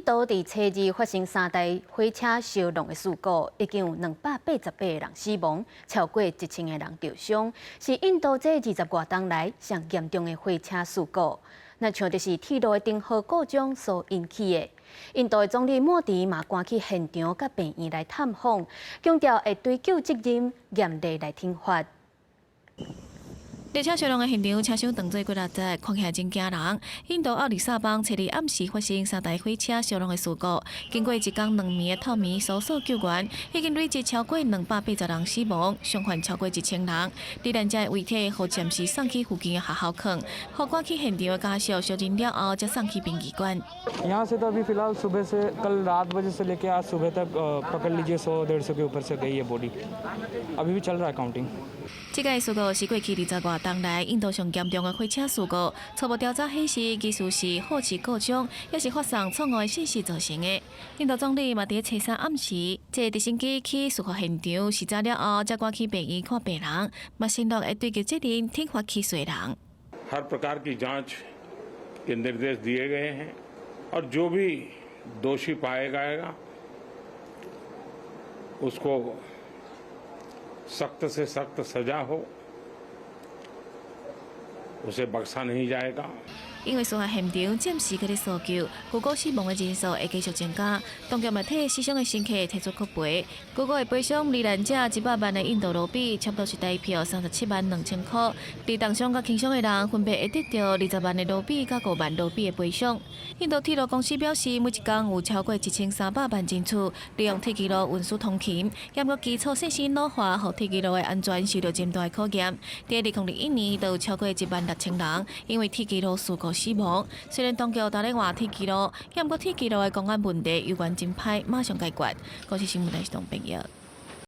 度佇初二發生三台火車燒熔的事故，已經有288個人死亡，超過1000個人受傷，是印度這二十外冬來上嚴重的火車事故。若像就是鐵路的燈號故障所引起的。印度的總理莫迪嘛趕去現場佮病院來探訪，強調會追究責任，嚴厲來懲罰。列車燒熔的現場，車廂當做幾若節，看起來真驚人。印度奧里薩邦初二暗時發生三台火車燒熔的事故，經過一工兩暝的透暝搜索救援，已經累計超過280人死亡，傷患超過1000人。罹難者的遺體予暫時送去附近的學校囥，予趕去現場的家屬相認了後，才送去殯儀館。 यहाँ से तो अभी फिलहाल सुबह से कल रात बजे से लेके आज सुबह तक पकड़ लीजिए 100-150 के ऊपर से गई है बॉडी। अभी भी चल रहा है काउंटिंग। 這个事故是過去20外冬來印度上嚴重的火車事故。初步調查顯示，疑似是號誌故障，抑是發送錯誤的信息造成的。印度總理嘛佇初三暗時，坐直升機去事發現場視察了後，才趕去病院看病人，嘛承諾會追究責任，懲罰起訴人。 हर प्रकार की जांच के निर्देश दिए गए हैं और जो भी दोषी पाया जाएगा, उसको सख्त से सख्त सजा हो, उसे बख्शा नहीं जाएगा। 因為事發現場暫時閣咧搜救，預估死亡的人數會繼續增加。當局嘛替死傷的乘客提出國賠，預估會賠償罹難者100萬的印度盧比，差不多是台票37萬2千箍。佇重傷佮輕傷的人分別會得著20萬的盧比佮5萬盧比的賠償。印度鐵路公司表示，每一工有超過1300萬人次利用鐵軌路運輸通勤，毋過基礎設施老化，予鐵軌路的安全受著真大的考驗。佇2021年，就有超過1萬6千人因為鐵軌路事故死亡。雖然當局焦咧換鐵軌路，毋過鐵軌路的公安問題猶原真歹馬上解決。公視新聞台是東編譯。